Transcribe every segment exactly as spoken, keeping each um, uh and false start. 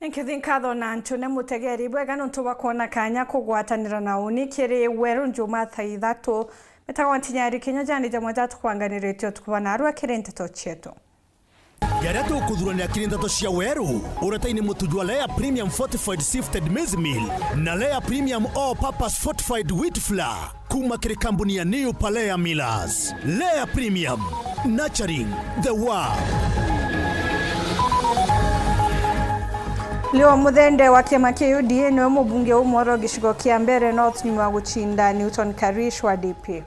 Nkithi nkatho na ntune mutegeri bwega nontu bwa kwona kanya kugwatanira na uni kiri Weru Njuma thaa ithatu. Metagwa Ntinyari Kinya, jani jamwe jatukubanganiritie utuku bwa narua kiri nteto cietu. Jaria tukuthuranira kiri nteto cia Weru, uretaini mutu jwa Lea Premium Fortified Sifted Maize Meal na Lea Premium All Purpose Fortified Wheat Flour. Kuma kiri kambuni ya New Palea Millers. Lea Premium, nurturing the world. Leo Muthende wa kiama kia U D A niwe mubunge umwe wa gicigo kia Mbeere North nyuma ya gucinda Newton Kariuki wa D P.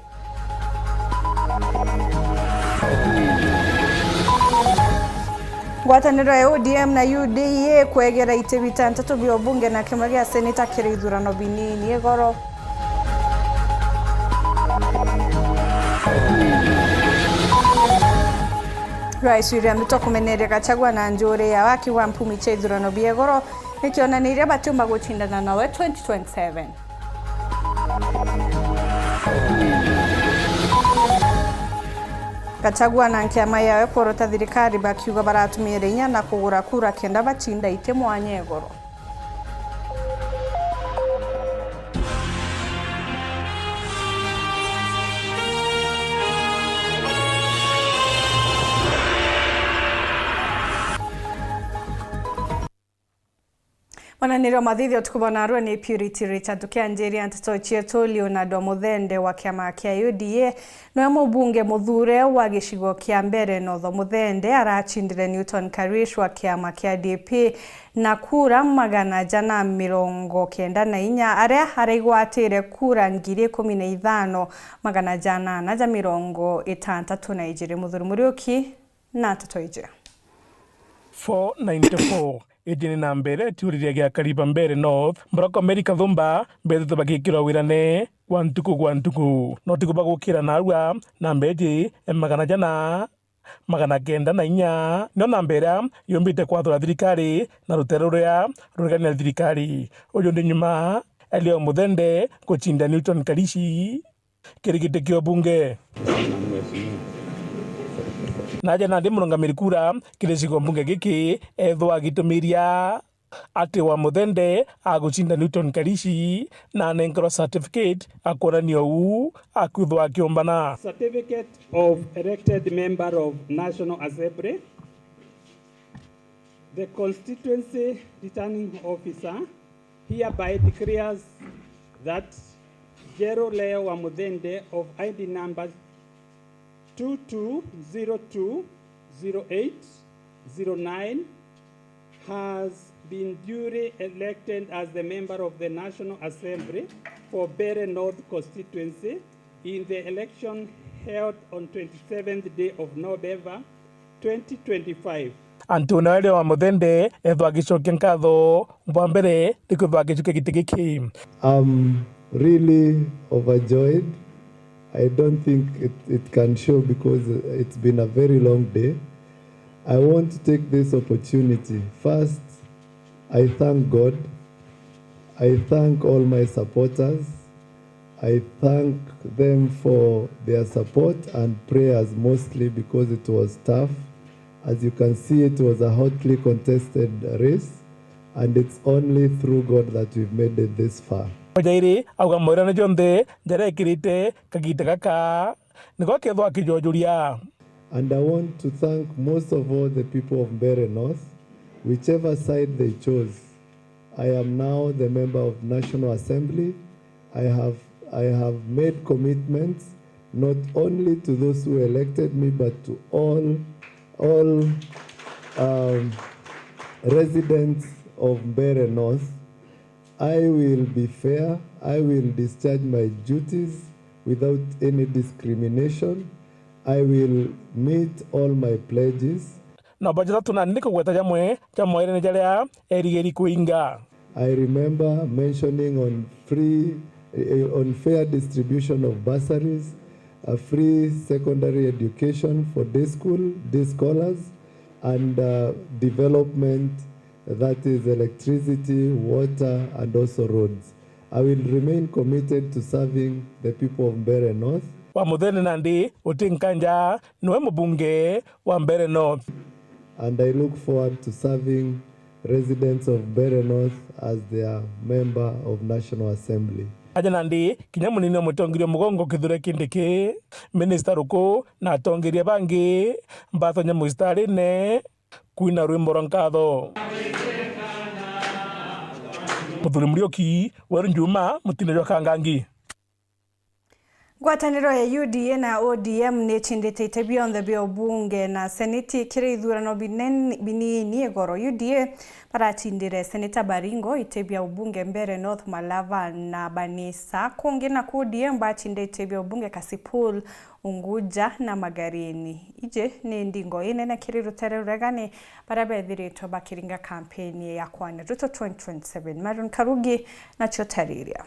Ngwataniro ya O D M na U D A kwegera iti bitantatu bia ubunge na kimwe gia seneta kiri ithurano binini igoro. Rais William Ruto kumeneria Gachagua na njuri ya waki wa mpumi cia ithurano bia igoro nikionaniria batiumba gucindana nawe twenty twenty-seven. Gachagua na nkiama yawe kworota thirikari bakiuga baratumiire inya na kugura kura kenda bacinda iti mwanya igoro. Mwananire wa mathithio tuku bwa narua ni Purity Richard. Tukianjiria nteto cietu, Leonard wa Muthende wa kiama kia U D A niwe mubunge muthure wa gicigo kia Mbeere North. Muthende aracindire Newton Kariuki wa kiama kia D P na kura magana jana mirongo kenda na inya, aria araigwatire kura ngiri ikumi na ithano magana jana na ja mirongo itantatu na ijiri. Muthuri Muriuki na nteto iji. Four ninety-four. Iji ni namba iria itiuririe gia Kariba Mbeere North, Mburoko Mary Kathumba, bethitwe bagikirwa wirane gwa ntuku gwa ntuku. No tiku bagukira narua, namba iji e magana jana, magana kenda na inya, nio namba iria yumbite kwathura thirikari na rutere ruria rurigania na thirikari. Uju ni nyuma ya Leo Muthende gucinda Newton Kariuki kiri giti kia ubunge. Naja nandi murungamiri kura kiri gicigo mbunge giki ethwa agitumiria ati wa Muthende agucinda Newton Kariuki na anenkerwa certificate akwonania uu akwithwa akiumbana. Certificate of elected member of National Assembly. The constituency returning officer hereby declares that Jero Leo wa Muthende of I D number two two zero two zero eight zero nine has been duly elected as the member of the National Assembly for Mbeere North constituency in the election held on twenty-seventh day of November twenty twenty-five. Antu nawe Leo wa Muthende ethwa agicokia nkatho bwa mbere ni kwithwa agicukia giti giki. I'm really overjoyed. I don't think it, it can show because it's been a very long day. I want to take this opportunity. First, I thank God. I thank all my supporters. I thank them for their support and prayers mostly because it was tough. As you can see, it was a hotly contested race, and it's only through God that we've made it this far. Mujairi auga mawirane jonthe jaria ekirite kagita gaka niko akethwa akijojuria. And I want to thank most of all the people of Mbeere North, whichever side they chose. I am now the member of National Assembly. I have, I have made commitments not only to those who elected me, but to all, all, um, residents of Mbeere North. I will be fair. I will discharge my duties without any discrimination. I will meet all my pledges. Na bajeta tunani ni kugweta jamwe ja mairene jaria erigeri kuinga. I remember mentioning on free, eh, on fair distribution of bursaries, a free secondary education for day school, day scholars, and, uh, development, that is electricity, water, and also roads. I will remain committed to serving the people of Mbeere North. Wa Muthende nandi uti nkanja niwe mubunge wa Mbeere North. And I look forward to serving residents of Mbeere North as their member of National Assembly. Aja nandi, kinya munini wa mutongeria mugongo Kithure Kindiki, Minister Ruku na atongeria bangi mbatonya mucitarine kwina rwimbo rwa nkatho. Muthuri Muriuki, Weru Njuma, mutinde jwa Kangangi. Ngwataniro ya U D A na O D M ni icindite iti bionthe bia ubunge na seneti kiri ithurano binen-, binini igoro. U D A baracindire Seneta Baringo iti bia ubunge Mbeere North, Malava na Banisa. Kungi naku O D M bacindite iti bia ubunge Kasipul, Unguja na Magarini. Iji ni ndingo inene kiri rutere ruregani baria bethiritwe bakiringa kampeni ya kwania Ruto twenty twenty-seven. Maron Karugi nacio tariria.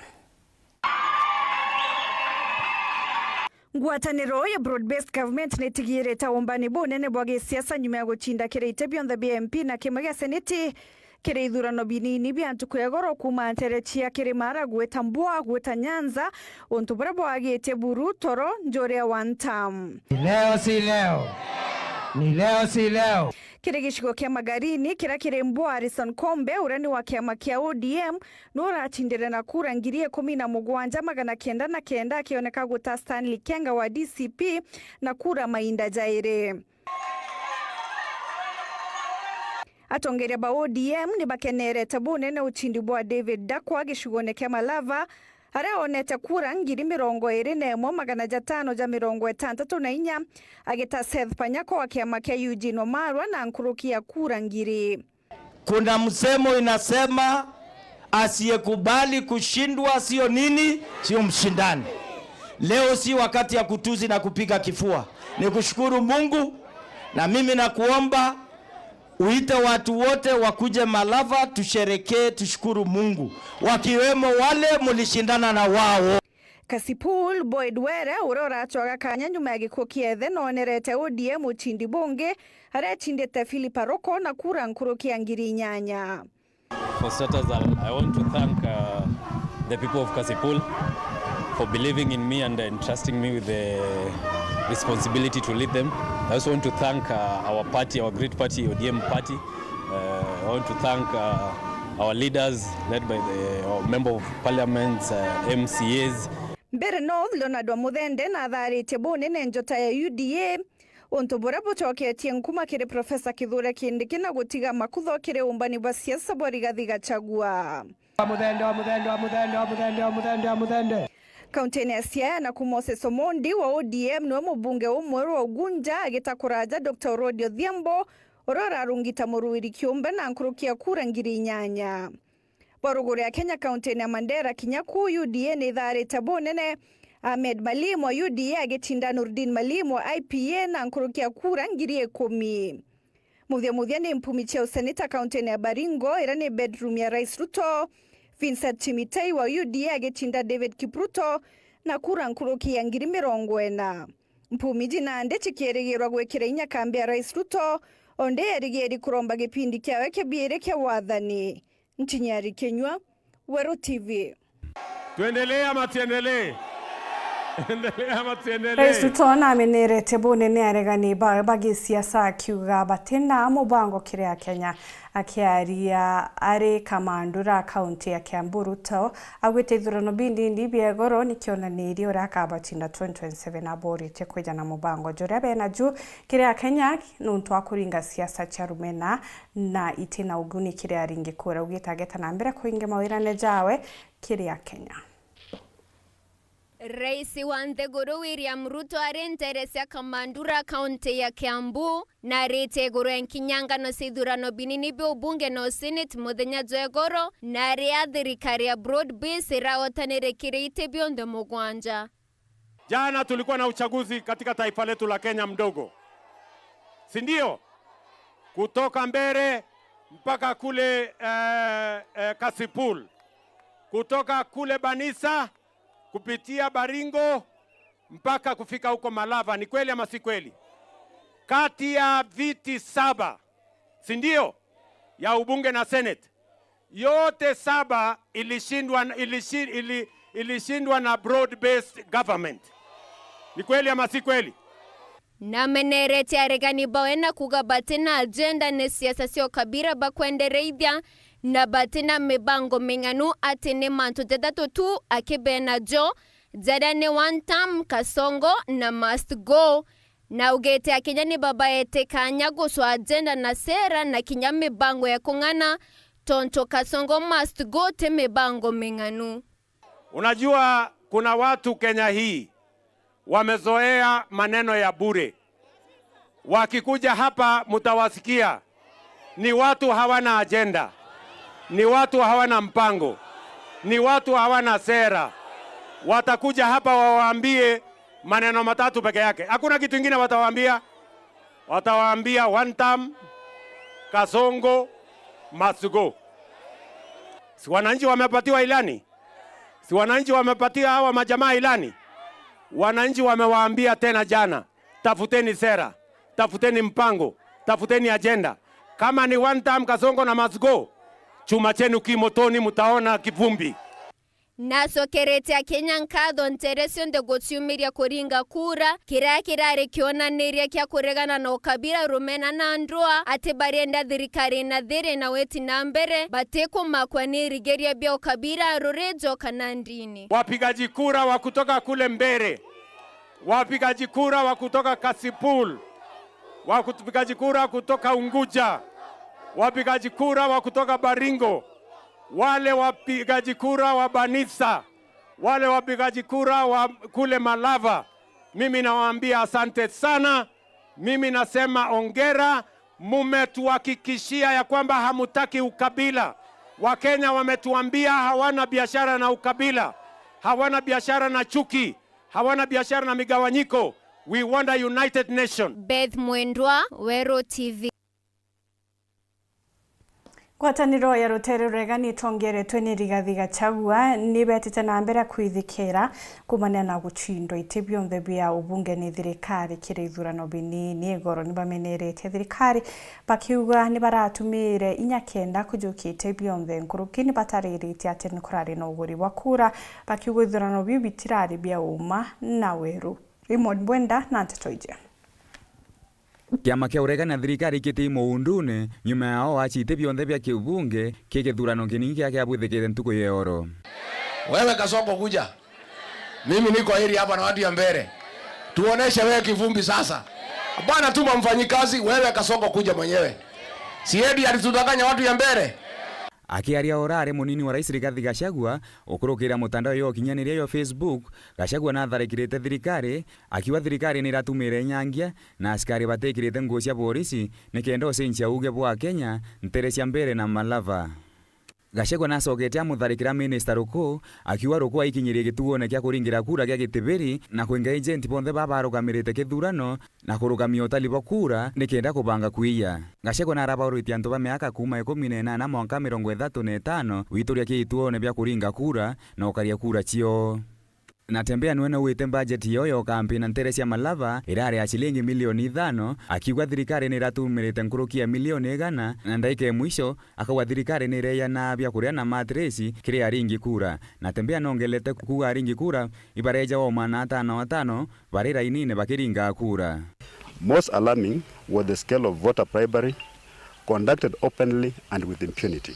Ngwataniro ya Broad-Based Government nitigirite umbani bunene bwa gisiasa nyuma ya gucinda kiri iti bionthe bia M P na kimwe gia seneti kiri ithurano binini bia ntuku ya igoro kuuma ntere cia Kirimara gwita Mbua gwita Nyanza, untu buria bwagitie buru toro njuria one term. Leo si leo. Ni leo si leo. Kiri gicigo kia Magarini kiria kiri Mbua, Harrison Kombe uria ni wa kiama kia O D M, nuracindire na kura ngiri ikumi na mugwanja magana kenda na kenda, akioneka guta Stanley Kenga wa D C P na kura mainda jairi. Atongeria ba O D M ni bakenerete bunene ucindi bwa David Dakwa gicigone kia Malava, aria onete kura ngiri mirongo iri na imwe magana jatano ja mirongo itantatu na inya, agita Seth Panyako wa kiama kia Eugene Wamalwa na nkuruki ya kura ngiri. Kuna msemo inasema, "Asiyekubali kushindwa sio nini? Sio mshindani." Leo si wakati ya kutusi na kupiga kifua. Ni kushukuru Mungu, na mimi nakuomba uite watu wote wakuje Malava, tusherekee, tushukuru Mungu, wakiwemo wale mulishindana na wao. Kasipul, Boyd Were, uria uracwaga kanya nyuma ya gikuo kia ithe, noonerete O D M ucindi bungi, aria acindite Philip Aroko na kura nkuruki ya ngiri inyanya. For starters, I, I want to thank, uh, the people of Kasipul for believing in me and entrusting me with the responsibility to lead them. I also want to thank, uh, our party, our great party, O D M party. Uh, I want to thank, uh, our leaders led by the, our member of parliaments, uh, M C As. Mbeere North, Leonard Wamuthende nathaaritie bunene njota ya U D A, untu buria bucoketie nkuma kiri Professor Kithure Kindiki na gutiga makutho kiri umbani bwa siasa bwa Rigathi Gachagua. Wamuthende, Wamuthende, Wamuthende, Wamuthende, Wamuthende, Wamuthende. Kaunti-ini ya Siaya, naku Moses Omondi wa O D M niwe mubunge umweru wa Ugunja agita kuraja Doctor Orodi Odhiambo, uria urarungita muruiri kiumbe na nkuruki ya kura ngiri inyanya. Bwa ruguru ya Kenya, kaunti-ini ya Mandera, kinya kuu U D A ni ithaarite bunene, Ahmed Malim wa U D A agitinda Nurdin Malim wa I P A na nkuruki ya kura ngiri ikumi. Muthia muthia ni mpumi cia useneta kaunti-ini ya Baringo, iria ni bedroom ya Rais Ruto, Vincent Chimitei wa U D A agitinda David Kipruto na kura nkuruki ya ngiri mirongo ina. Mpumi ji nandi cikirigirwa gwikira inya kambi ya Rais Ruto, o ndi erigiri kuromba gipindi kiawe kia biiri kia wathani. Ntinyari Kinyua, Weru T V. Tuendelee ama tuendelee? Endelea ama tuendelee? Rais Ruto namenerete bunene aregani bawe ba gisiasa akiuga batina mubango kiri Akenya. Akiaria ari Kamandura, kaunti ya Kiambu, Ruto augite ithurano binini bia igoro ni kionanirie uria akabatinda twenty twenty-seven aboritie kwija na mubango juria bena ju kiri Akenya nuntu wa kuringa siasa cia rumena na itina uguni kiri aringi kura. Augite ageta na mbere kuingia mawirane jawe kiri Akenya. Rais wa nthiguru William Ruto ari ntere cia Kamandura, kaunti ya Kiambu, na arite iguru ya nkinyangano cia ithurano binini bia ubunge na usenate muthenya jwa igoro, na aria thirikari ya broad base irahotanire kiri iti bionthe mugwanja. Jana tulikuwa na uchaguzi katika taifa letu la Kenya mdogo, si ndio? Kutoka Mbeere mpaka kule, eh, eh, Kasipul, kutoka kule Banisa kupitia Baringo mpaka kufika huko Malava. Ni kweli ama si kweli? Kati ya viti saba, si ndio, ya ubunge na senate, yote saba ilishindwa, ilishi-, ili-, ilishindwa na broad-based government. Ni kweli ama si kweli? Nameneretie aregani bawe na kuuga batina agenda ni siasa cia ukabira bakwendereithia na batina mibango ming'anu, ati ni mantu jathatu tu akibeena jo, jaria ni one term, Kasongo na must go. Na augite akinya ni babaete kanya gucwa agenda na sera na kinya mibango ya kung'ana, tontu Kasongo must go ti mibango ming'anu. Unajua, kuna watu Kenya hii wamezoea maneno ya bure. Wakikuja hapa, mtawasikia ni watu hawana ajenda, ni watu hawana mpango, ni watu hawana sera. Watakuja hapa wawaambie maneno matatu peke yake, hakuna kitu ingine watawaambia. Watawaambia one term, Kasongo must go. Si wananchi wamepatiwa ilani? Si wananchi wamepatia hawa majamaa ilani? Wananchi wamewaambia tena jana, tafuteni sera, tafuteni mpango, tafuteni ajenda. Kama ni one term, Kasongo na must go, chuma chenu kimotoni, mtaona kivumbi. Nacokeretie Akenya nkatho ntere cionthe guciumiria kuringa kura, kiria kirari kionaniria kia kuregana na ukabira, rumena na ndwaa, ati barienda thirikari na thiri na witi na mbere, batikumakwa ni irigiria bia ukabira, rurijo kana ndini. Wapigaji kura wa kutoka kule Mbeere, wapigaji kura wa kutoka Kasipul, wapigaji kura kutoka Unguja, wapigaji kura wa kutoka Baringo, wale wapigaji kura wa Banisa, wale wapigaji kura wa kule Malava, mimi nawaambia asante sana. Mimi nasema ongera, mumetuhakikishia ya kwamba hamutaki ukabila. Wakenya wametuambia hawana biashara na ukabila, hawana biashara na chuki, hawana biashara na migawanyiko. We want a united nation. Beth Mwendwa, Weru T V. Ngwataniro ya rutere ruregani itongeretwe ni Rigathi Gachagua ni betite na mbere kwithikira kuumania na gucindwa iti bionthe bia ubunge ni thirikari kiri ithurano binini. Igoro ni bameneretie thirikari, bakiuga ni baratumire inya kenda kujukia iti bionthe nkuruki. Ni batariritie ati ni kurari na uguri bwa kura, bakiuga ithurano biu bitirari bia uma na weru. Raymond Bwenda na nteto iji. Kiama kia uregani na thirikari kiti muundune nyuma yao waci iti bionthe bia kiubunge ki kithurano kinini kiria kiabwithikite ntuku ya oro. Wewe Kasongo, kuja. Mimi niko area hapa na watu ya Mbeere. Tuoneshe wewe kivumbi sasa. Bwana, tuma mfanyikazi, wewe Kasongo, kuja mwenyewe. Si eti alitudanganya watu ya Mbeere? Akiaria urari munini wa rais Rigathi Gachagua, ukurukira mutandao ya ukinyaniria ya Facebook, Gachagua natharikirite thirikari, akiuga thirikari ni iratumire inyangia na asikari batikirite nguo cia borisi, nikenda ucenjia uuge bwa Kenya ntere cia Mbeere na Malava. Gachagua nacokete amutharikira minista Ruku, akiuga Ruku aikinyirie gituone kia kuringira kura gia Gitibiri na kwinga agent bonthe baba barugamirite kithurano na kurugamia utari bwa kura nikenda kubanga kwiya. Gachagua narabauritie antu ba miaka kuuma ikumi na inana mwanka mirongo ithatu na itano gwituria kituone bia kuringa kura na ukaria kura cioo. Natembeya niwe naugite mbajeti yoo ya ukampina ntere cia Malava irari ya cilingi milioni ithano, akiuga thirikari ni iratumirite nkuruki ya milioni igana, na ndaika ya mwisho akauga thirikari ni ireejanaa bia kuria na matresi kiri aringi kura. Natembeya nongelete kuuga aringi kura ibareejawa o maana atano atano bari rainine bakiringa kura. Most alarming was the scale of voter bribery conducted openly and with impunity.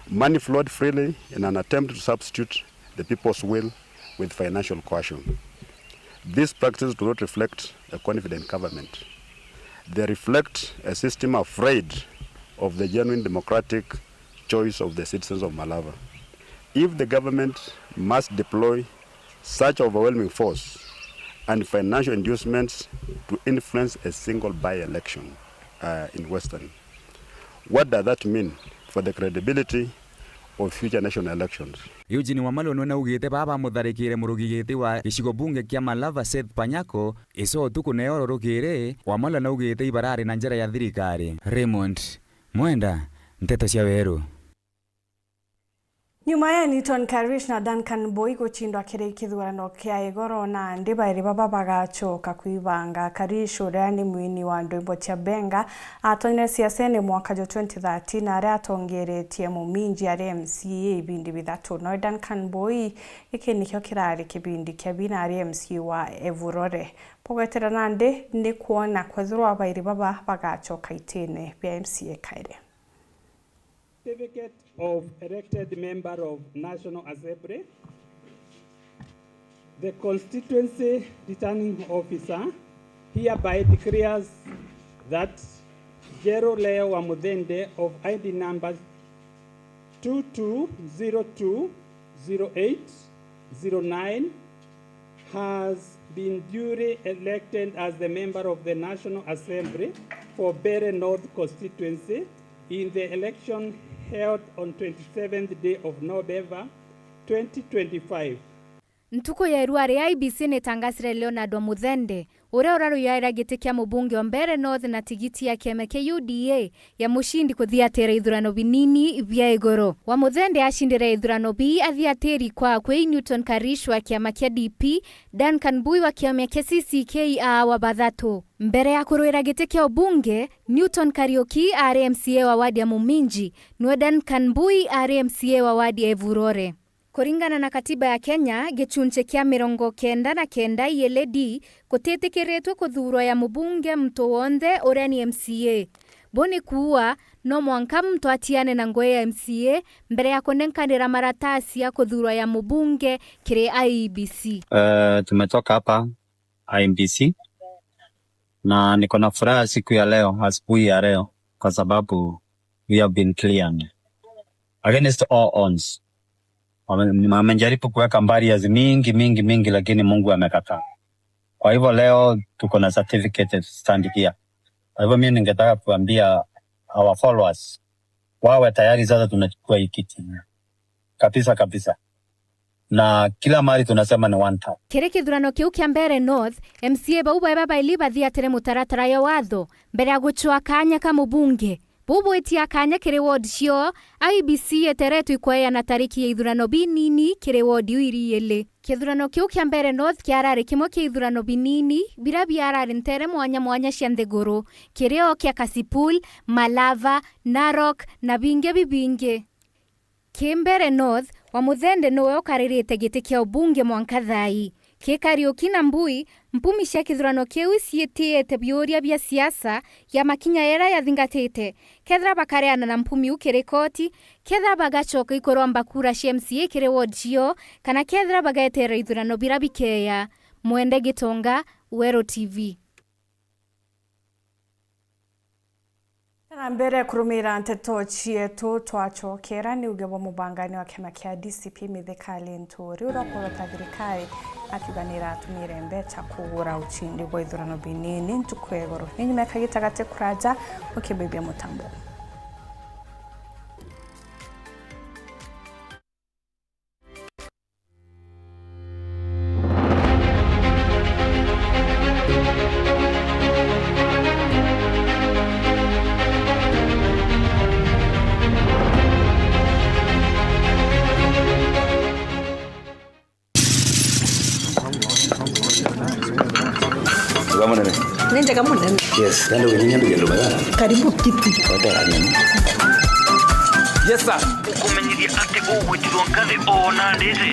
Money flowed freely in an attempt to substitute the people's will with financial coercion. These practices do not reflect a confident government. They reflect a system afraid of the genuine democratic choice of the citizens of Malava. If the government must deploy such overwhelming force and financial inducements to influence a single by-election, uh, in Western, what does that mean for the credibility of future national elections? Eugene Wamalwa niwe naugite baa bamutharikire murugi giti wa gicigo bunge kia Malava Seth Panyako ico utuku na oro rukiri. Wamalwa naugite ibarari na njara ya thirikari. Raymond Mwenda, Nteto cia Weru. Nyuma ya Newton Karish na Duncan Bui gucindwa kiri kithurano kia igoro, nandi bairi baba bagacoka kwibanga. Karish, uria ni mwini wa ndwimbo cia benga, atonyire siasene mwaka jwa twenty thirteen, aria atongeretie Muminji ari M C A ibindi bithatu. Nawe Duncan Bui, giki nikio kirari kibindi kia bina ari M C A wa Evurore. Bugwetera nandi ni kwona kwethirwa bairi baba bagacoka itine bia M C A kairi. Certificate of elected member of National Assembly. The constituency returning officer hereby declares that Jero Leo wa Muthende of I D number two two zero two zero eight zero nine has been duly elected as the member of the National Assembly for Mbeere North constituency in the election held on twenty-seventh day of November twenty twenty-five. Ntuku ya irua ria I B C nitangasire Leonard Wamuthende, uria uraruyaira giti kia mubunge wa Mbeere North na tigiti ya kiama kia U D A ya mucindi kuthiatira ithurano binini bia igoro. Wamuthende acindire ithurano bii athiatiri kwa akui Newton Karish wa kiama kia D P, Duncan Bui wa kiama kia C C K a wa bathatu. Mbere ya kurwira giti kia ubunge, Newton Kariuki ari M C A wa wadi ya Muminji, nwe Duncan Bui ari M C A wa wadi ya Evurore. Kuringana na katiba ya Kenya, gichunchi kia mirongo kenda na kenda iele D, gutitikiritwe kuthuurwa ya mubunge muntu wonthe uria ni M C A. Buu ni kuuga, no mwanka muntu atiane na ngugi ya M C A mbere ya kunenkanira maratasi ya kuthuurwa ya mubunge kiri I E B C. Eh, tumetoka hapa I E B C na niko na furaha siku ya leo, asubuhi ya leo, kwa sababu we have been cleared against all odds. Wame-, wamejaribu kuweka barriers mingi, mingi, mingi, lakini Mungu amekataa. Kwa hivyo leo tuko na certificate stand here. Kwa hivyo mimi ningetaka kuambia our followers wawe tayari, sasa tunachukua hii kiti kabisa kabisa, na kila mahali tunasema ni one term. Kiri kithurano kiu kia Mbeere North, M C A bau baeba baili bathiatire mutaratara ya watho mbere ya gucwa kanya ka mubunge. Buu bwitia kanya kiri ward cio, I E B C yeteretwe ikweana tariki ya ithurano binini kiri ward iu iri iili. Kithurano kiu kia Mbeere North kiarari kimwe kia ithurano binini biria biarari ntere mwanya mwanya cia nthiguru, kiri o kia Kasipul, Malava, Narok na bingi bibingi. Ki Mbeere North, Wamuthende niwe ukaririte giti kia ubunge mwanka thaa ii. Ki Kariuki na Mbui, mpumi cia kithurano kiu iciitiite biuria bia siasa ya makinya yaria yathingatite. Kethira bakareana na mpumi iu kiri koti, kethira bagacoka ikuromba kura cia M C A kiri ward cio, kana kethira bageterera ithurano biria bikeeya. Mwende Gitonga, Weru T V. Na mbere kurumira nteto cietu, twacokera ni uge bwa mubangani wa kiama kia D C P Mithika Linturi, uria ukorwo ta thirikari akiuga ni iratumire mbeca kugura ucindi bwa ithurano binini ntuku ya igoro. Ni nyuma ya kagita gati kuraja, ukibibia mutambo. Wega munene. Ni njega munene. Yes, kandi uginyanya nduge ndume. Karibu kiti. Wetera nini? Yes, sir. Gukumenyithia ati ugwitirwa nkathi ona ndiri.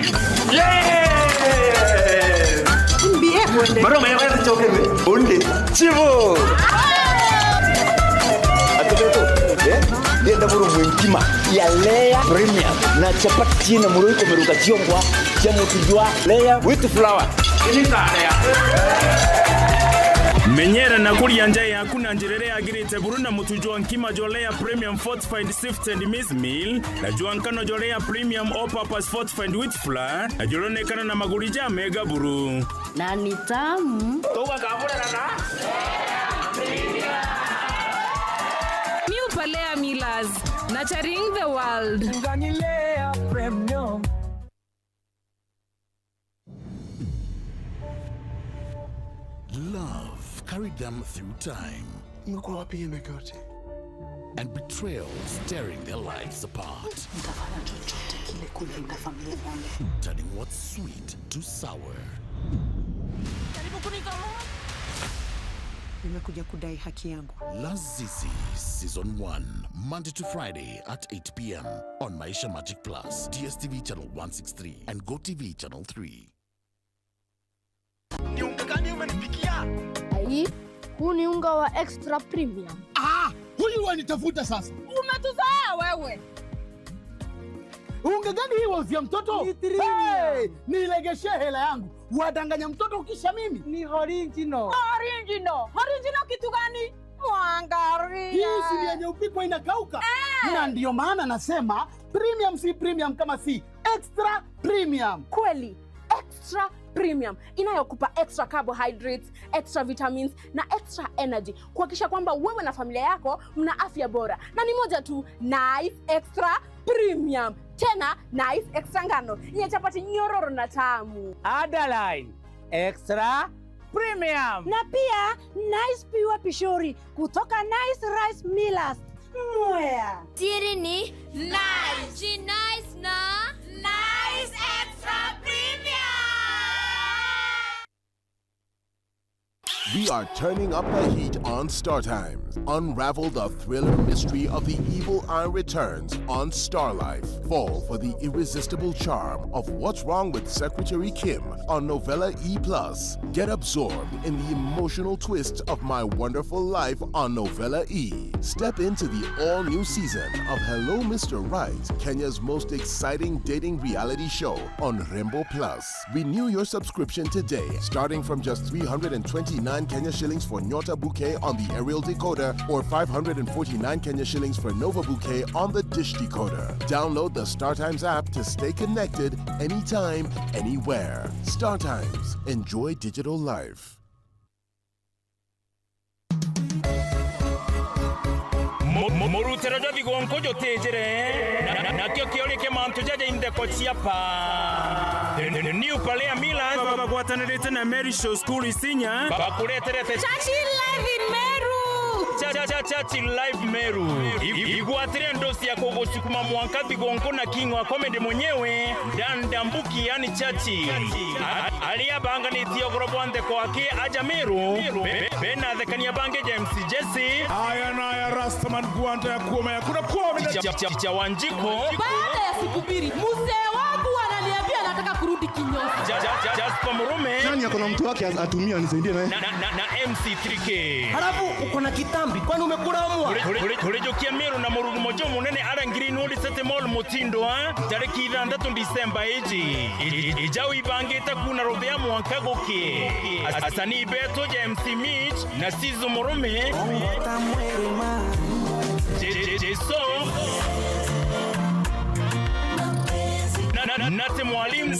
Yes! Mbie kwende. Maroma ya watu choke. Undi. Chivo. Atubeto. Eh? Ndienda buru mwentima ya Lea Premium na chapati na muroi kumeruka chiongwa cha mutujwa Lea with flour. Menyera na kuria nja yaku na njira iria yagirite buru na mutu jwa nkima jwa Lea Premium Fortified Sifted Maize Meal na jwa nkano jwa Lea Premium All Purpose Fortified Wheat Flour na juronekana na maguri ja mega buru. Na ni tamu. Tugakamurana na New Palea Millers, nurturing the world. Ngani Lea Premium. Love carried them through time. Umekuwa wapi hii miaka yote? and betrayals tearing their lives apart. Nitafanya chochote kile kulinda familia yangu. Turning what's sweet to sour. Nimekuja kudai haki yangu. Lazizi Season one, Monday to Friday at eight p m on Maisha Magic Plus, D S T V channel one six three and Go T V channel three. Ni unga gani umenipikia? Ai, huu ni unga wa extra premium. Ah, huyu wanitafuta sasa. Umetuzoea wewe. Unga gani hii wauzia mtoto? Ni three. Hey, nilegeshee hela yangu. Wadanganya mtoto kisha mimi. Ni original. Original. Original kitu gani? Mwangaria. Hii si ni yenye upikwa inakauka? Eh. Na ndio maana nasema premium si premium kama si extra premium. Kweli, extra premium inayokupa extra carbohydrates, extra vitamins na extra energy, kuhakikisha kwamba wewe na familia yako mna afya bora. Na ni moja tu, Nice Extra Premium. Tena Nice Extra ngano yenye chapati nyororo na tamu. Underline, extra premium. Na pia Nice Pure Pishori kutoka Nice Rice Millers, Mwea. Siri ni Nice. Ji Nice na Nice Extra Premium. We are turning up the heat on Star Times. Unravel the thriller mystery of the evil eye returns on Star Life. Fall for the irresistible charm of What's Wrong with Secretary Kim on Novella E plus. Get absorbed in the emotional twist of My Wonderful Life on Novella E. Step into the all-new season of Hello Mister Right, Kenya's most exciting dating reality show on Rembo Plus. Renew your subscription today, starting from just three hundred and twenty-nine Kenya shillings for Nyota Bouquet on the aerial decoder or five hundred and forty-nine Kenya shillings for Nova Bouquet on the dish decoder. Download the StarTimes app to stay connected anytime, anywhere. StarTimes. Enjoy digital life. Mu-, mu-, murutiro jwa thigunku jutijire, na, na, nakio kiori kia mantu jaja intheko cia pa. The, the, the new Palea Millers ba-, ba-, bagwatanirite na Mary Show School Isinya, ba-, bakureterete Churchill Live in Meru. Cha-, cha-, cha-, Churchill Live Meru. I-, i-, igwatire ndosi ya kugusukuma mwanka thigunku na King wa Comedy mwenyewe, Dan Dambuki, yani Churchill. A-, aria abanganitie ugoro bwa ntheko aki aja Meru, be-, be-, bena athekania bangi James Jesse. Aya na aya Rastaman Gwanda ya kuoma ya kuna kuoma. Cha-, cha-, cha-, cha Wanjiko. Baada ya siku mbili, mzee wangu ananiambia anataka kurudi kinyozi. Cha-, cha-, cha-, Jasper Murume. Nani ako na mtu wake atumie anisaidie naye? Na, na, na, na M C three K. Halafu uko na kitambi, kwani umekula omwa? Kuri-, kuri-, kuri-, kurijukia Meru na mururumo jumunene ara Greenwood City Mall Mutindwa, tariki ithanthatu December iji. I-, i-, ijau ibangite kuuna ruthia mwanka guki. As-, asanii betu ja M C Mitch na Sizo Murume. Je-, je-, Jeso. Na, na, na, Nate Mwalimu.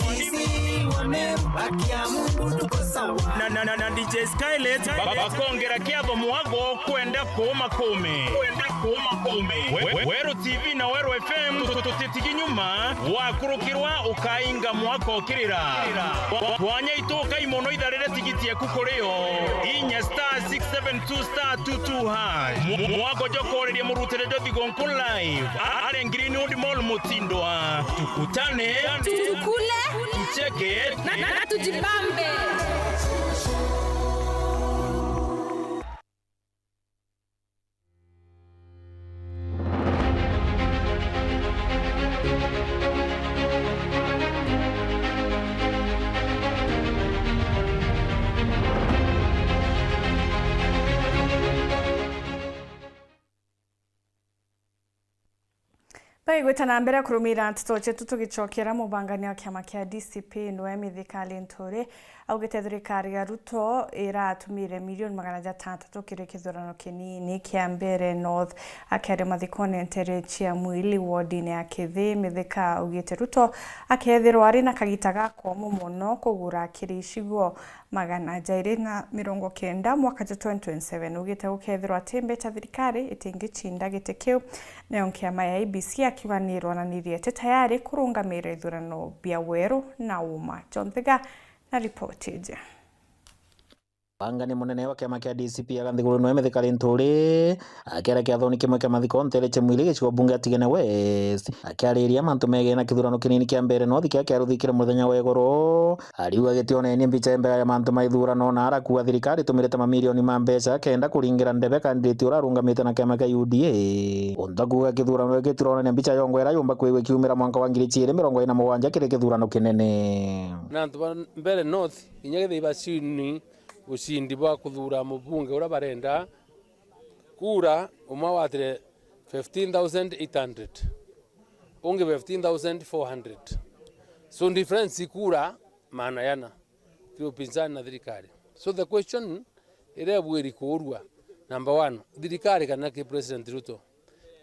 Na, na, na, na D J Skylet. Ba-, ba-, bakongera kiatho mwago kwenda kuuma kume. Kwenda kuuma kume. We-, we-, Weru T V na Weru F M tu-, tu-, tutitigi nyuma. Wakurukirwa ukainga mwaka ukirira. Kwa-, kwanya itukai mono itharire tigiti yaku kuri yo. Inya star six seven two star two two hash. Mu-, mu-, mwako jwa kooreria murutire jwa thigonku live. A-, are Greenwood Mall Mutindwa. Tukutane. Tukule. Tucheke. Na, na, na tujibambe. Baigwita na mbere kurumira nteto cietu tugicokera mubangani wa kiama kia D C P Noemi Thika Linturi. Augite thirikari ya Ruto iratumire milioni magana jatandatũ kiri kithurano kinini kia Mbeere North. Akiaria mathikone ntere cia Mwili wodine ya Kithi, Mithika augite Ruto akethirwa ari na kagita gakomu mono kugura kiri icigo magana jairi na mirongo kenda mwaka jwa twenty twenty-seven. Augite gukethirwa ati mbecha thirikari itingicinda giti kiu, nayo nkiama ya I E B C akiuga ni ironanirie iti tayari kurungamira ithurano bia weru na uma. John Thiga na ripoti iji. Bangani munene wa kiama kia D C P aga nthiguru nwe Mithika Linturi, akiaria kiathoni kimwe kia mathiko ntere cia mwili gicigo bunge ya Tigania West, akiariria mantu megee na kithurano kinini kia Mbeere North kiria kiaruthikire muthenya wa igoro. Ariuga gitionenie mbicha mbega ya mantu ma ithurano na arakuga thirikari itumirite mamirioni ma mbeca kenda kuringira ndebe candidate uria arungamite na kiama kia U D A. Untu akuga kithurano giki gitironania mbicha yongwa iria yumba kwigua ikiumira mwanka wa ngiri ciiri mirongo iri na mugwanja kiri kithurano kinene. Na antu ba Mbeere North, kinya kethira ibacini ucindi bwa kuthura mubunge uria barenda, kura umwe awatire fifteen thousand eight hundred, ungi fifteen thousand four hundred. So difference kura maana yana kiri upinzani na thirikari. So the question iria ibwiri kuurua, number one, thirikari kana ki President Ruto,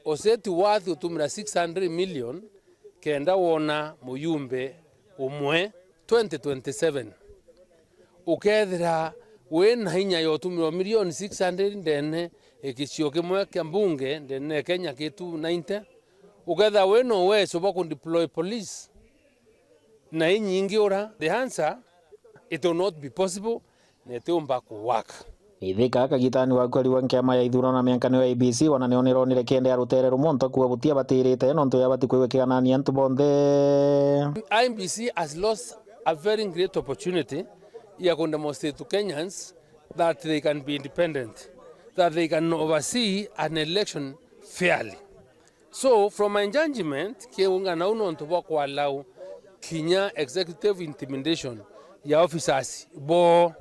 useti wathi utumira six hundred million kenda wona muyumbe umwe twenty twenty-seven. Ukethira wina inya ya utumirwa milioni six hundred ndene ya gicio kimwe kia mbunge ndene ya Kenya ki two ninety, ukethira wina uwezo bwa kudeploy police na inyingi ura, the answer, it will not be possible, na itiumba ku work. Ithika kagitani waku ariwa nkiama ya ithurano na miankanio ya I E B C, wana nio nironire kenda ya rutere rumwe untu akuga butia batirite nontu yabati kwigua kiganani antu bonthe. I E B C has lost a very great opportunity ya ku demonstrate to Kenyans that they can be independent, that they can oversee an election fairly. So, from my judgment, kiungana u nontu bwa ku allow kinya executive intimidation ya officers bo,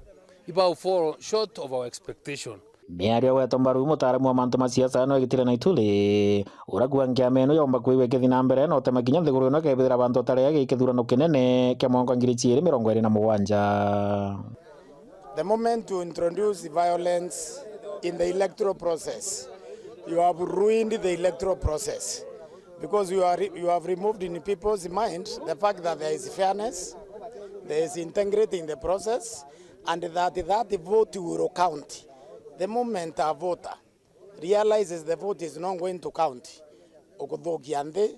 ibau fall short of our expectation. Miario gwetwa mbaru mutaaramu wa mantu ma siasa no Gitire na Ituli, urakuga nkiama ino yomba kwigua ikithi na mbere no utema kinya nthiguru ino kebithira bantu utarea gikithurano kinene kia mwanka ngiri ciiri mirongo iri na mugwanja. The moment you introduce violence in the electoral process, you have ruined the electoral process, because you are re-, you have removed in people's mind the fact that there is fairness, there is integrity in the process, and that that vote will count. The moment a voter realizes the vote is not going to count, ukuthukia nthi,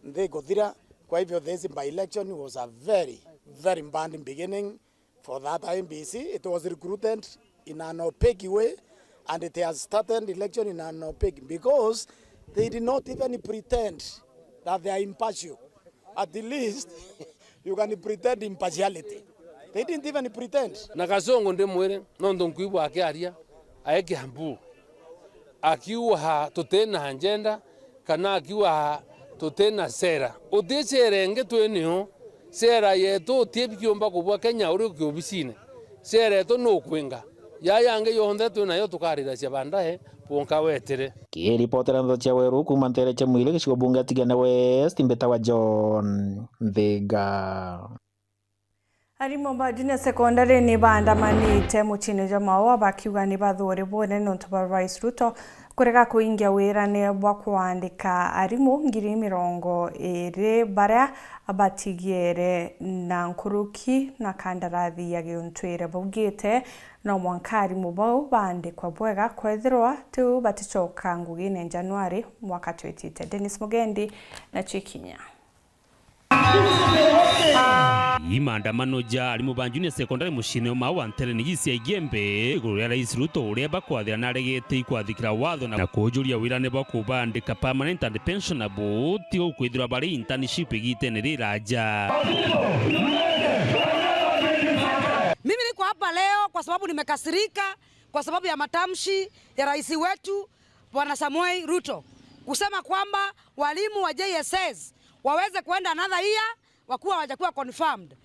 nthi ikuthira. Kwa hivyo this by-election was a very, very bad beginning for that I E B C. It was recruited in an opaque way, and it has started election in an opaque, because they did not even pretend that they are impartial. At least you can pretend impartiality. They didn't even pretend. Na Kasongo ndimwire, nontu nkwigua akiaria, ae Kiambu, akiuga tutina agenda, kana akiuga tutina sera. Uti sera ingi twi nio. Sera yetu uti bikiumba kubua Kenya uri uki obisine. Sera yetu ni ukwinga. Yaya yangi yonthe twi nayo tukariracia baadaye, bwonka wetire. Kiripotera ndeto cia weru kuuma ntere cia mwili gicigo bunge ya Tigania West, mbitawa John Nthiga. Arimu ba junior secondary ni baandamanite muciine jwa Maua bakiuga ni bathuuri bunene nontu bwa Rais Ruto kurega kuingia wirane bwa kuandika arimu ngiri mirongo iri baria batigiere na nkuruki na kandarathi ya giuntwire. Baugite no mwanka arimu bau baandikwa bwega kwethirwa tiu baticoka ngugine Januari mwaka twitite. Dennis Mugendi na Chikinya. Ii maandamano ja arimu ba junior secondary muciine jwa Maua nterene cia Igembe, iguru ria Rais Ruto uria bakwathira na aregete ikwathikira watho na, na kujuria wirane bwa kubandika permanent and pensionable, tiga kwithirwa bari internship igitene riraja. Mimi niko hapa leo kwa sababu nimekasirika kwa sababu ya matamshi ya rais wetu Bwana Samoei Ruto kusema kwamba walimu wa J S S waweze kuenda another year wakuwa hawajakuwa confirmed.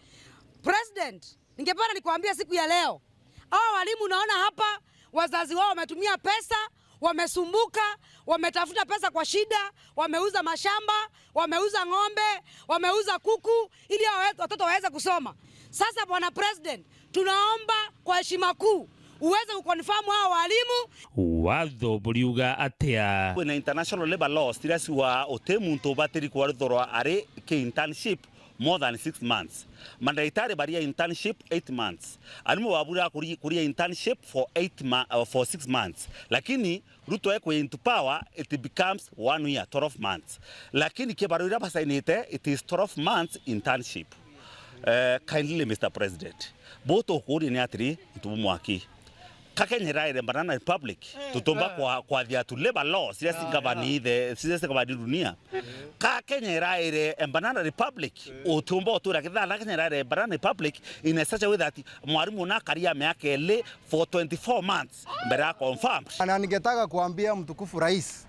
President, ningependa nikuambie siku ya leo, hawa walimu unaona hapa, wazazi wao wametumia pesa, wamesumbuka, wametafuta pesa kwa shida, wameuza mashamba, wameuza ng'ombe, wameuza kuku ili hawa watoto waweze kusoma. Sasa Bwana President, tunaomba kwa heshima kuu uweze kuconfirm hawa walimu. Watho buriuga atia? Kwina international labour laws iria ciugaa uti muntu ubatiri kwarithorwa ari ki internship more than six months. Mandagitari baria internship eight months. Arimu babura kuri-, kuria internship for eight ma-, uh, for six months. Lakini Ruto ekwi into power, it becomes one year, twelve months. Lakini kibarua iria basainite, it is twelve months internship. Eh, kindly, Mister President, bo tukuuria ni atiri, ntu bumwe aki. Ka Kenya iraire Banana Republic, tutumba kwa, kwathia tu labor laws, iria cingavani the, iria cingavani dunia. Ka Kenya iraire Banana Republic, utumba utura kithana Kenya iraire Banana Republic in a such a way that mwarimu na akaria miaka ili for twenty-four months mbere ya confirmed. Na ningetaka kuambia mtukufu rais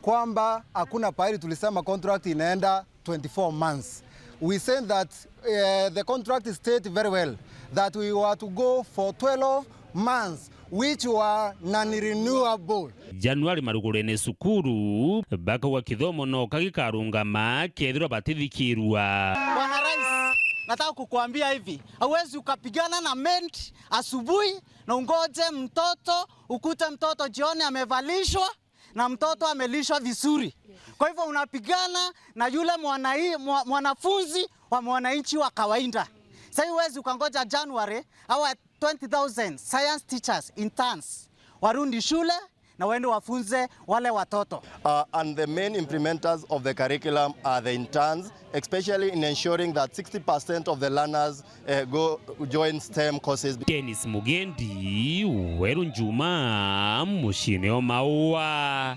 kwamba hakuna pahali tulisema contract inaenda twenty-four months. We said that, eh, the contract state very well that we were to go for twelve months, which were non-renewable. Januari marugurene cukuru, bakauga kithomo no ka gikarungama kethirwa batithikirua. Bwana Rais, nataka kukuambia hivi, hauwezi ukapigana na maid asubuhi na ungoje mtoto, ukute mtoto jioni amevalishwa na mtoto amelishwa vizuri. Kwa hivyo unapigana na yule mwanai-, mwa-, mwanafunzi wa mwananchi wa kawaida. Sasa huwezi ukangoja January, our twenty thousand science teachers, interns, warudi shule na waende wafunze wale watoto. Uh, and the main implementers of the curriculum are the interns, especially in ensuring that sixty percent of the learners, uh, go join STEM courses. Dennis Mugendi, Weru Njuma, muciine o Maua,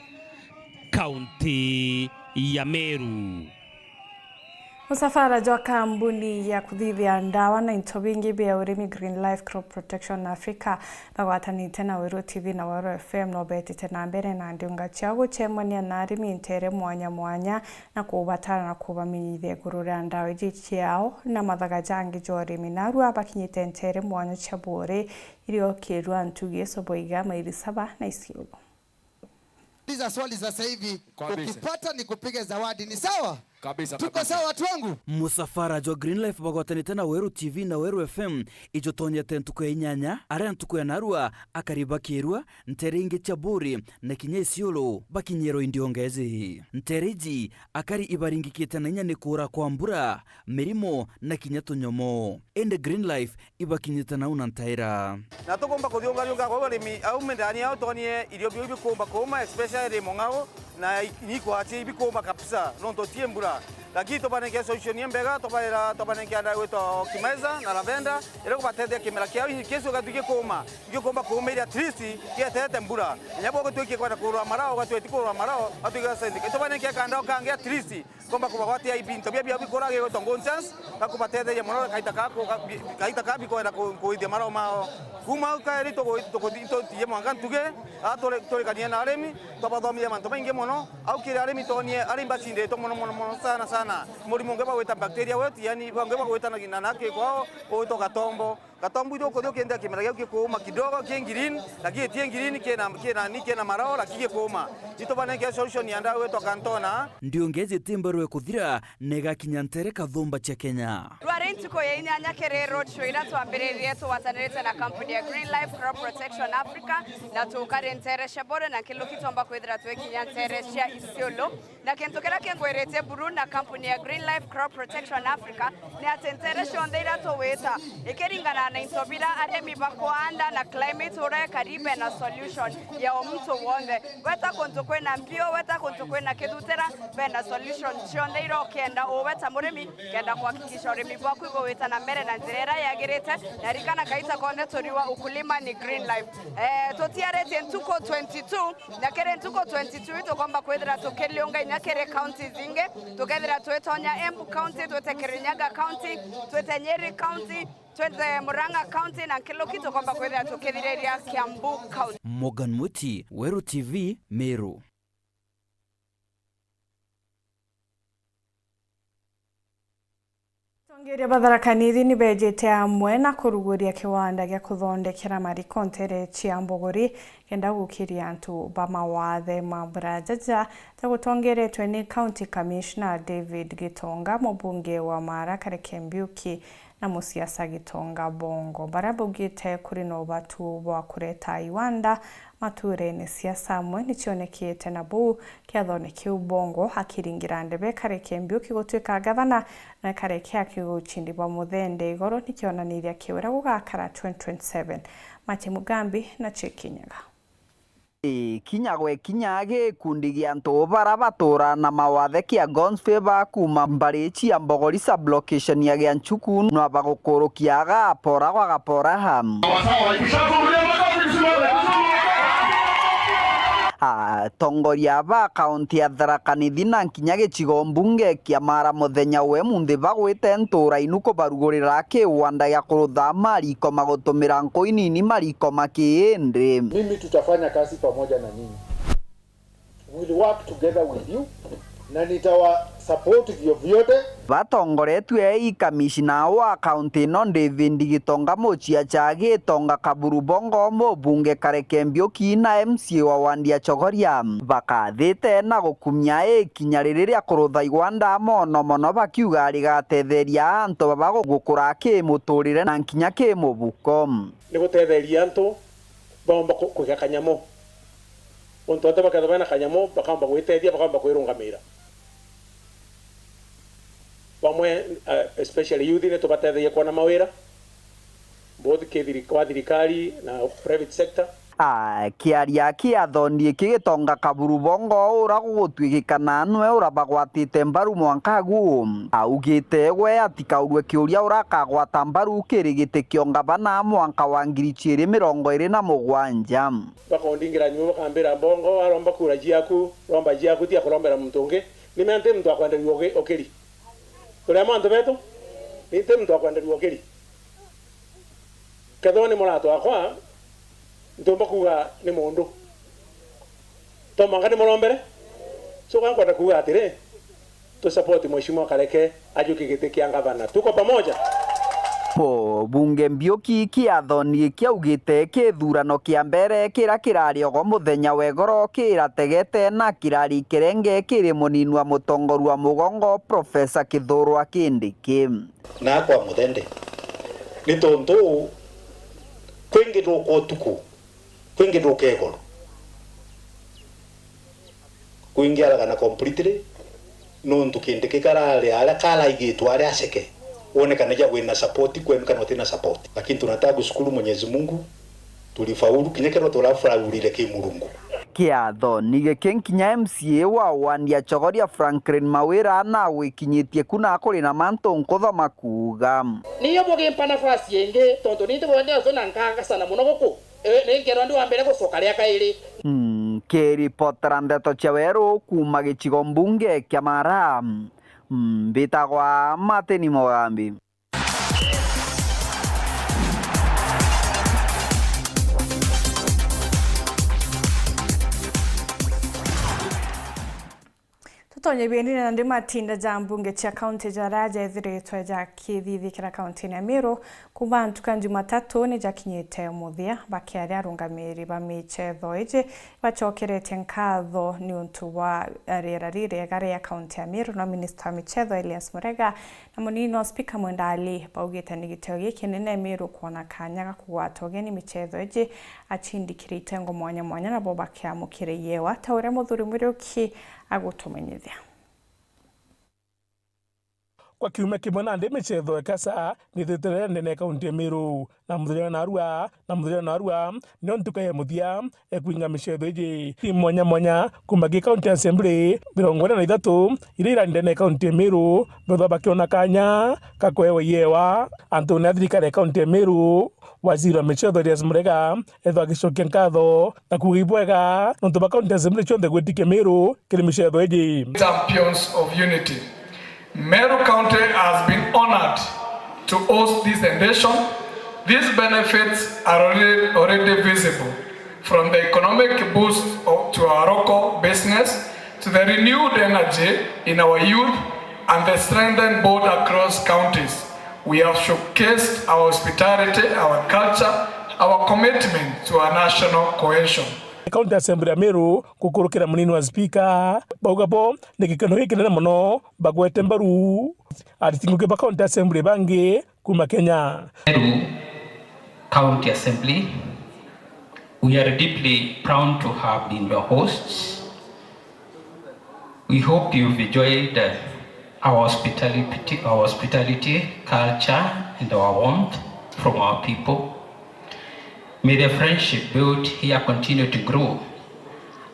kaunti ya Meru. Musafara jwa kambuni ya kuthithia ndawa na into bingi bia urimi Green Life Crop Protection Africa bagwatanite na Weru T V na Weru F M no betite na mbere na ndiunga ciao gucemania na arimi ntere mwanya mwanya na kubatara na kubamenyithia iguru ria ndawa iji ciao na mathaga jangi ja urimi. Narua bakinyite ntere mwanya cia Buuri, irio kirua ntugi icio boiga maili saba na Isiolo. Uliza swali sasa hivi. Kabisa. Ukipata nikupige zawadi, ni sawa? Kabisa, tuko kabisa. Sawa, watu wangu? Musafara jwa Green Life bagwatanite na Weru T V na Weru F M ijutonyete ntuku ya inyanya, aria ntuku ya narua akari bakirua ntere ingi cia Buuri na kinya Isiolo bakinyirwa i ndiunga iji. Ntere iji akari ibaringikite na inya ni kuura kwa mbura, mirimo na kinya tunyomo. Indi Green Life ibakinyite nau na ntaira. Na tukumba kuthiungariunga kwa urimi au mindani au twonie irio biu bikumba kuuma, especially mung'ao na i-, ni ikwati bikumba kabisa nontu ti mbura. Lakini tubanenke solution imbega, tubaira, tubanenke ndawa gwitwa Okimeza na Lavender, iria kubatethia kimera kiao in case ugatwi gikuuma, gikumba kuuma ili at least gietete mbura. Inya bo gutwikia kwenda kurwa marao, ugatweti kurwa marao, ugatwikia sendika. Tubanenke kandao kangi at least komba kubagwatia ibinto bia, bia bikura gigwitwa Good Chance, na kubatetheria mono kaita ka ku-, ka-, bi-, kaita ka bikwenda ku-, kuithia marao mao. Kuma au kairi tugu-, tuguthi-, tutiye mwanka ntuge, a turi-, turikanie na arimi, twabathomithia mantu maingi mono. Au kiri arimi tonie, arimi bacinditwe mono, mono, mono sana, sana. Murimo ungi bagwita bacteria wilt, yani ungi bagwita na, na, na kikwao, ugwitwa gatombo. Gatombo ithu ukuthi ukiendia kimera giu gikuuma kidogo, ki green, lakini ti green, kina, kina, ni kina marao, lakini gikuuma. Itubanenge solution ya ndawa gwitwa Cantona. Ndiunga iji ti mbarwe kuthira, na igakinya ntere kathumba cia Kenya. Rwari ntuku ya inyanya kiri road show iria twambiririe tugwatanirite na kampuni ya Green Life Crop Protection Africa, na tukari ntere cia Buuri na Nkiluki twomba kwithira twikinya ntere cia Isiolo. Na kintu kiria kingwiritie buru na kampuni ya Green Life Crop Protection Africa ni ati ntere cionthe iria tugwita, ikiringana na into biria arimi bakwanda na climate uria ikari, bena solution ya o muntu wonthe. Weta kuntu kwina mpio, weta kuntu kwina kithutira, bena solution cionthe iria ukienda uwe ta murimi, kenda kuhakikisha urimi bwaku ibugwita na mbere na njira iria yagirite. Na ririkana, kaita konthe turiwa ukulima ni Green Life. Eh, tutiaritie ntuku twenty-two, na kiri ntuku twenty-two tukomba kwithira tukiliunga inya kiri counties ingi, tukethira twitonya Embu County, twite Kirinyaga County, twite Nyeri County, twite Murang'a County, na Nkiluki tukomba kwithira tukithiriria Kiambu County. Morgan Muti, Weru T V, Meru. Atongeria ba Tharaka Nithi ni bejite amwe na kuruguria kiwanda gia kuthondekera mariko ntere cia Mbuguri, kenda gukiria antu ba mawathe ma mbura jaja, ja gutongeretwe ni County Commissioner David Gitonga, mubunge wa Mara Kareke Mbiuki, na musiasa Gitonga Bongo, baria baugite kuri na ubatu bwa kureta iwanda maturene cia Samwe ni cionekete na buu kiathone kiu Bongo akiringira ndebe Kareke Mbiuki gutwika gavana na Kareke akiuga ucindi bwa Muthende igoro ni kionaniria kia uria gugakara twenty twenty-seven. Mati Mugambi na Cheki Nyaga. Ii, kinya gwe kinya gikundi gia antu bara baturaa na mawathe kia God's Favour kuuma mbari cia Mbogori sub-location ya Gianchuku, nwa bagukurukia aga apora gwa gapora ha. Atongoria ba kaunti ya Tharaka Nithi na kinya gicigo mbunge kia Mara muthenya we munthi bagwite ntura inu kubarugurira kiwanda gia kurutha mariko magutumira nku inini mariko ma kiindi. Mimi tutafanya kazi pamoja na nyinyi. We'll work together with you na nitawa support vyovyote. Batongoretue i kamishina wa kaunti ino David Gitonga Muchia cha Gitonga Kaburu Bongo, mubunge Kareke Mbiuki na M C A wa wandi ya Chogoria bakathite na gukumia ikinya riri ria kurutha igwanda mono mono bakiuga rigatetheria antu baba gukura kimuturire na nkinya kimubuko. Ni gutetheria antu baomba ku-, kwiga kanyamo. Untu antu bakethirwa bena kanyamo, bakaomba gwitethia, bakaomba kwirungamira. Bamwe, eh, especially youth, ni tubatetherie kwona mawira, both kithiri-, kwa thirikari na private sector. Akiaria kiathoni giki Gitonga Kaburu Bongo, ura gugutwikikana nwe ura bagwatite mbaru mwanka agu, augite gwe atikaurue kiuria ura akagwata mbaru kiri giti kio ngavana mwanka wa ngiri ciiri mirongo iri na mugwanja. Bakondingira nyuma bakambira, Mbongo, aromba kura ciaku, romba ciaku, tia kurombera muntu ungi. Ni mea nti muntu akwenderua ugi-, ukiri? Turi amwe antu betu? Ni nti muntu akwenderua ukiri? Kethirwa ni murata wakwa, ntiumba kuuga ni mundu. To mwanka ni murombere? So, ka nkwenda kuuga atiri, tu support Mheshimiwa Kareke ajukie giti kia ngavana. Tuko pamoja? Mubunge Mbiuki kiathoni kiaugite kithurano kia mbere kira kirari ogo muthenya wa igoro kirategete na kirari kirenge kiri munini wa mutongoria wa mugongo Professor Kithure Kindiki. Na kwa muthende, ni tontu kwingi nduka utuku, kwingi nduka igoro. Kwingi aragana completely, nontu Kindiki karari aria karaigitwe aria aceke, wonekanagia wina support kwenu kana utina support. Lakini tunataka kushukuru Mwenyezi Mungu, tulifaulu, kinya kethirwa turafaulire ki Murungu. Kiathoni giki nkinya M C A wa wandi ya Chogoria Franklin Mawira na gwikinyitie ku na kuri na mantu nkuthoma kuuga. Niyo bugimpa nafasi ingi, tontu ni ntikwenda ucio na nkagacana muno guku. Ee, ni nkerwa ndi wa mbere gucoka ria kairi. Nkiripotera ndeto cia weru kuuma gicigo mbunge kia Mara, mbitagwa Martin Mugambi. Tutonye bienine na ndi matinda ja mbunge cia kaunti jaria jethiritwe jakithithikira kaunti-ini ya Meru kuuma ntuku ya Jumatatu ni jakinyite muthia. Bakiaria arungamiri ba michetho iji, bacokeretie nkatho ni untu bwa riera ririega ria kaunti ya Meru, no minista wa michetho Elias Murega na munini wa spika Mwenda Ali baugite ni gitio gikinene Meru kwona kanya ga kugwata ugeni michetho iji, acindikire itengo mwanya mwanya nabo bakiamukire iewa ta uria muthuri Muriuki agutumenyithia. Kwa kiumia kimwe nandi michetho ya kasa nithitire ndene ya kaunti ya Meru, na muthenya wa narua, na muthenya wa narua nio ntuku ya muthia ya kwinga michetho iji. Timu mwanya mwanya kuuma ki County Assembly mirongo ina na ithatu iria ira ndene ya kaunti ya Meru, bethwa bakiona kanya ka kwewa iewa antune a thirikari ya kaunti ya Meru. Waziri wa michetho Elias Murega ethwa agicokia nkatho na kuuga ibwega nontu bwa County Assembly cionthe gwitikia Meru kiri michetho iji. Champions of unity. Meru County has been honored to host this edition. These benefits are already, already visible, from the economic boost of, to our local business, to the renewed energy in our youth, and the strengthened bond across counties. We have showcased our hospitality, our culture, our commitment to our national cohesion. County Assembly ya Meru gukurukira munini wa spika, bauga bo ni gikeno gikinene mono bagwete mbaru aritinguki ba County Assembly bangi kuuma Kenya. Meru County Assembly, we are deeply proud to have been your hosts. We hope you've enjoyed, uh, our hospitality, our hospitality culture and our warmth from our people. May the friendship built here continue to grow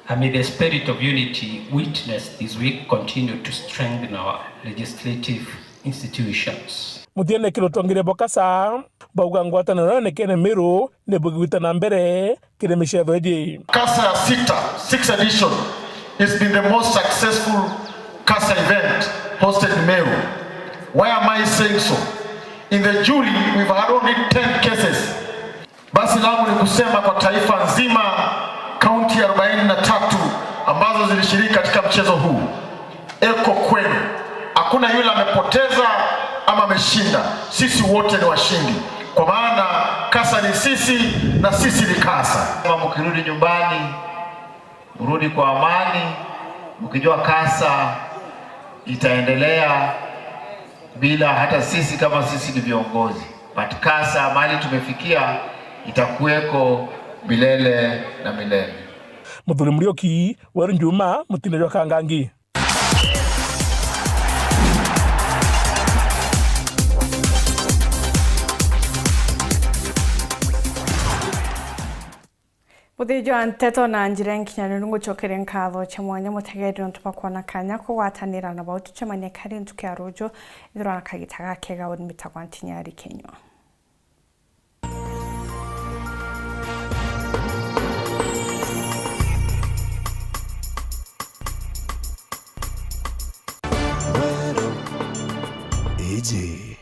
And may the spirit of unity witnessed this week continue to strengthen our legislative institutions. Muthiene kiri utongeria bwa KASA, bauga ngwataniro yonekene Meru ni bugwita na mbere kiri micetho iji. KASA ya sita, sixth edition, has been the most successful KASA event hosted in Meru. Why am I saying so? In the jury, we've had only ten cases. Basi langu ni kusema kwa taifa nzima, kaunti arobaini na tatu ambazo zilishiriki katika mchezo huu, eko kwenu. Hakuna yule amepoteza ama ameshinda. Sisi wote ni washindi, kwa maana KASA ni sisi na sisi ni KASA. Kama mkirudi nyumbani, mrudi kwa amani, mkijua KASA itaendelea bila hata sisi kama sisi ni viongozi. But KASA mahali tumefikia itakuweko milele na milele. Muthuri Muriuki, Weru Njuma, Mutine jwa Kangangi. Muthithia wa nteto na njira inkinyaniru, ngucokeria nkatho cia mwanya mutegeri nontu bwa kwona kanya kugwatanira na bau tucemanie kari ntuku ya ruju. Ithirwa na kagita gakega, uni mbitagwa Ntinyari Kinyua. Iji